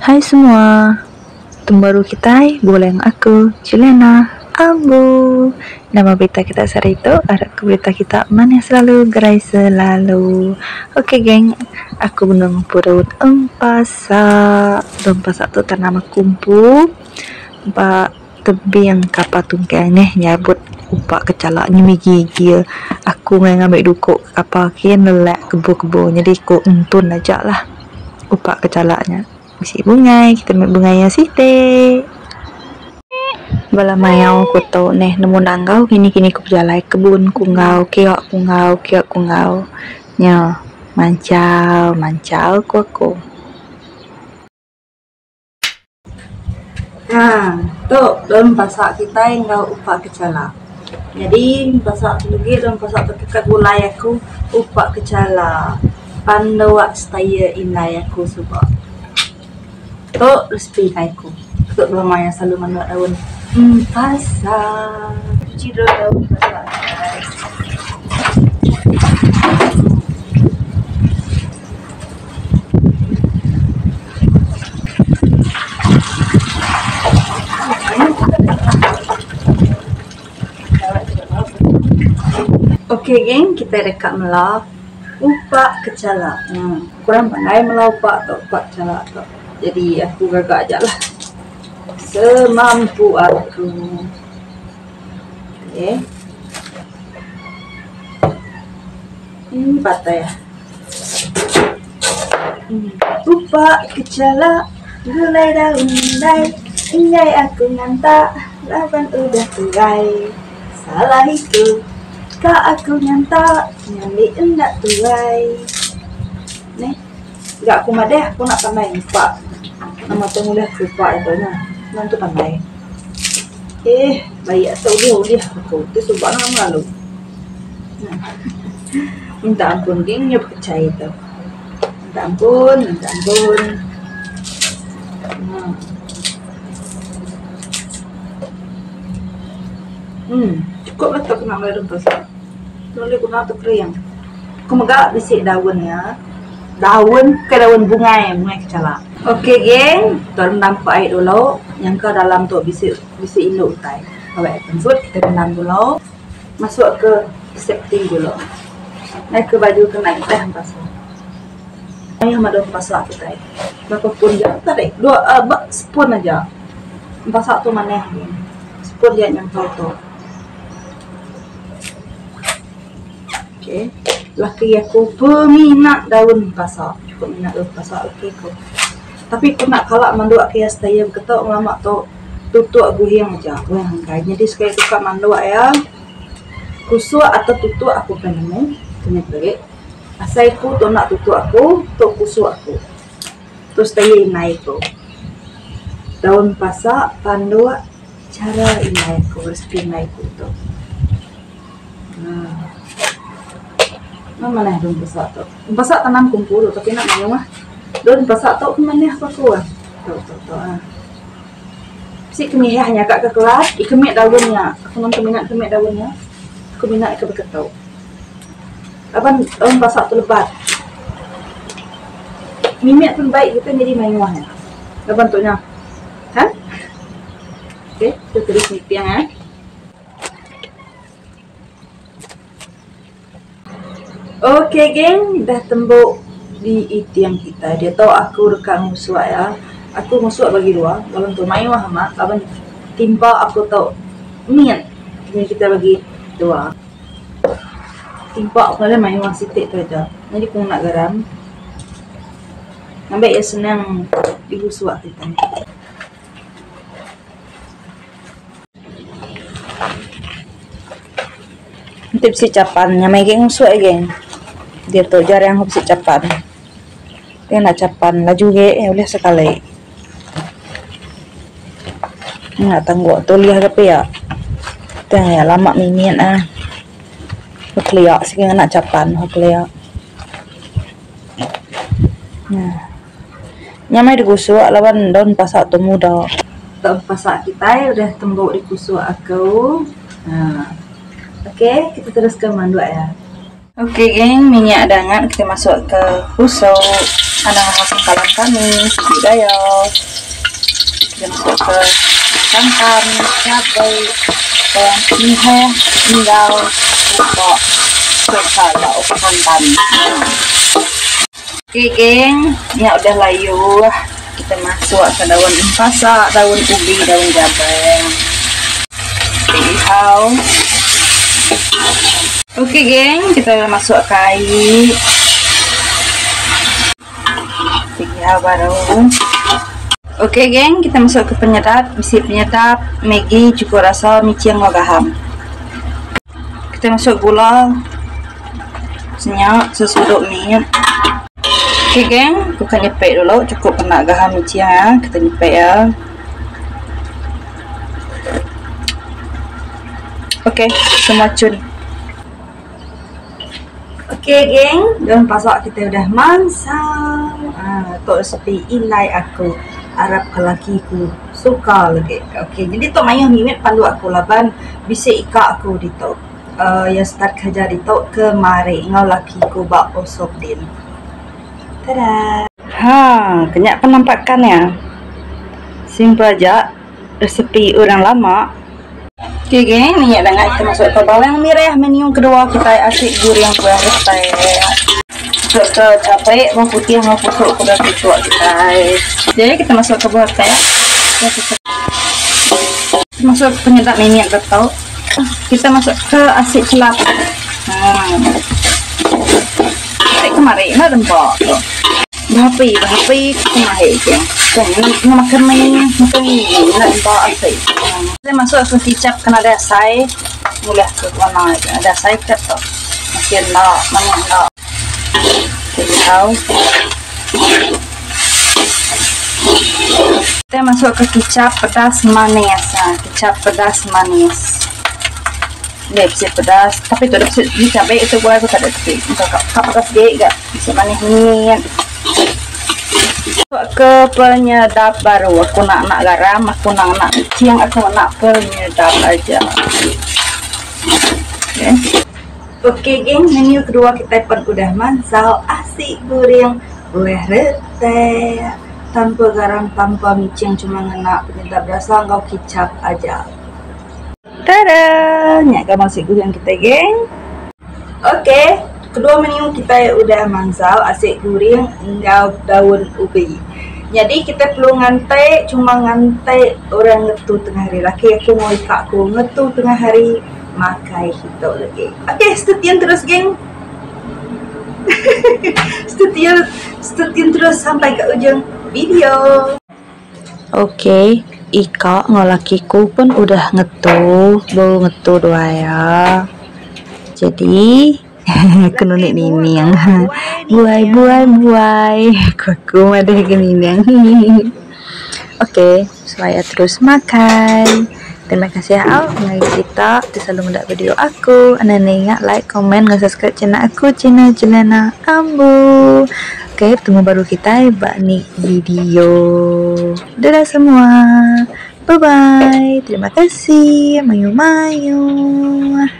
Hai semua. Tembaru kitai begulai enggau aku Juliana Ambu. Nama berita kita sehari tu? Arap ke berita kita manah selalu gerai selalu. Okey geng, aku benung purut empasa. Daun empasa tu tanam aku empu ba tebing kapal tungkang neh nyabut upa kechala nyemigi gil. Aku ngai ngambi duku kapal kin lelak kebo-kebo nyadi ku entun aja lah upa kechala nya. Bisi bungai, kita meh bungai iya siti. Bala mayau ku tu neh nemu nanggau kini kini ku bejalai kebun ku enggau kiok ku enggau kiok ku enggau. Nya manchal manchal ku aku. Ha tu daun pasa kitai enggau upa kechala. Nyadi pasa tu legi daun pasa tu ke gulai aku upa kechala. Panduk style indai aku suba. Tu resipi indai aku. Tu bala maya selalu manduk daun empasa. Cuci dulu daun empasa guys. Okey geng kitai deka mela upa kechala. Uhh kurang pandai mela upa tu upa kechala tu. Jadi aku gaga aja lah semampu aku. Okey. Uhh pateh. Upa kechala gulai daun indai enggai aku nganta laban udah tuai. Salah iku ka aku nganta ngambi enda tuai. Neh ga aku madah aku enda pandai ngepa nama tu ngulih aku upa ito nah. Nang tu pandai. Eh bayak tu ulih ulih aku ti suba nama lalu. Minta ampun geng nyau pechai tu. Minta ampun, minta ampun. Hmm, cukup lah tu kena meli daun pasak. Lalu guna tu kering. Ku mega bisi daun iya. Daun ke daun bungai, bungai kechala. Okey geng, tu rendam ku ai dulu. Nyangka dalam tu bisi bisi indu utai. Awak ai pansut kita rendam dulu. Masuk ke safety dulu. Nai ke baju kena getah pasal. Mayuh meh daun pasa kitai. Berapa pun ja tadi dua uhh ba sepun aja. Pasa tu manah gin. Sepun ja nyampau tu. Okay. Laki aku peminat daun pasa. Cukup minat daun pasa laki aku. Tapi ku enda kala manduk ke iya style beketu ngelama tu tutuk guhing aja. Guhing angkai. Nyadi sekali tu ka manduk iya kusuk atau tutuk aku pun nemu. Kinek agi. Asai ku tu enda tutuk aku, tu kusuk aku. Tu style indai ku. Daun pasa panduk chara indai ku, resipi indai ku tu. Meh manah daun pasa tu. Pasa tanam ku empu tu tapi enda mayuh. Daun pasa tu pun manih ku aku. Tu tu tu ah. Bisi ke mihah nya ka ke kelas ikemik daun nya. Aku nang minat kemik daun nya. Aku minat ke beketu. Laban daun pasa tu lebat. Mimit pun baik kita nyadi mayuh nya. Laban tu nya. Ha? Okey, kita terus meeting ah. Ok geng dah tembu di iting kitai diatu aku deka ngusuk iya. Aku ngusuk bagi dua laban tu mayuh amat laban timpa aku tu mit jadi kitai bagi dua. Timpa aku alai mayuh siti tu aja nyadi ku ngena garam ngambi iya senang digusuk kitai. Enti bisi chapan nyamai agi ngusuk agi. Diatu jarang aku bisi chapan. Ti enda chapan laju agi ulih sekali. Enda tangguh tu ulih ke pia. Tang iya lama mimit ah. Kelia sigi ngena chapan kelia. Nyamai digusuk laban daun pasa tu muda. Daun pasa kitai udah tembu digusuk aku. Haa. Okey kita teruskan manduk iya. Ok geng, minyak dah angat kita masuk ke puso. Anang ngau sengkalan kami, sigi gaya. Kita masuk ke santan, cabai, bawang putih enggau upa serta lauk santan. Ok geng, nya udah layu. Kita masuk ke daun empasa, daun ubi, daun jabang. Ihau. Ok geng, kita masuk ke ai. Ihau baru. Ok geng, kita masuk ke penyedap, bisi penyedap, maggi cukup rasa, micin enggau gaham. Kita masuk gula senya sesuduk mit. Ok geng, ku ka nyepek dulu cukup kena gaham micin iya, kita nyepek iya. Ok, semua cun. Ok geng, daun pasak kita udah mansau. Aaa tu resipi indai aku. Arap ke laki ku suka lagi. Ok, nyadi tu mayuh mimit pandu aku laban bisi ika aku ditu. Iya start kerja ditu kemari enggau laki ku ba Osop din. Tada. Ha, kenya penampakan iya. Simple aja resipi orang lama. Okay geng, minyak dah ngai kita masuk ke bawang merah menu kedua kitai asi guring kuah retek. Masuk ke cabai bawang putih enggau pusu ke udah tuchuk kitai. Jadi kita masuk ke buah retek. Kita masuk penyedap minyak betu. Kita masuk ke asi chelap. Ha. Asi kemari enda dempa tu. Behapi, behapi kemari ke. Kan nak makan mi, makan mi enda dempa asi. Kita masuk ke kicap kena ada asai. Mulih ke warna ada asai ke tu. Makin enda, mana enda. Tau. Kita masuk ke kicap pedas manis. Ha, kicap pedas manis. Dia bisi pedas. Tapi tu ada bisi ni cabai itu gua aku tak ada tepi. Engkau kak kak pedas gik gak. Bisi manis ni. Masuk ke penyedap baru. Aku nak nak garam, aku nak nak micin, aku nak penyedap aja. Okay. Okey geng, menu kedua kitai pen udah mansau asi guring buah retek. Tanpa garam, tanpa micin cuma ngena penyedap rasa enggau kicap aja. Tada! Nya ga asi guring kitai geng. Okey, kedua menu kitai udah mansau asi guring enggau daun ubi. Nyadi kitai perlu nganti cuma nganti orang ngetu tengah hari. Laki aku enggau ika aku ngetu tengah hari. Makai kitu lagi. Okey, stay tune terus geng. Stay tune, stay tune terus sampai ke ujung video. Okey, ika enggau laki ku pun udah ngetu, baru ngetu dua iya. Jadi, ku nunik nining. Buai buai buai, ku aku madah ga nining. Okey, supaya terus makai. Terima kasih au ngagai kita ti selalu meda video aku. Anang enda ingat like, komen enggau subscribe channel aku Channel Jelena Ambu. Okey, betemu baru kitai ba ni video. Dadah semua. Bye bye. Terima kasih. Mayuh-mayuh.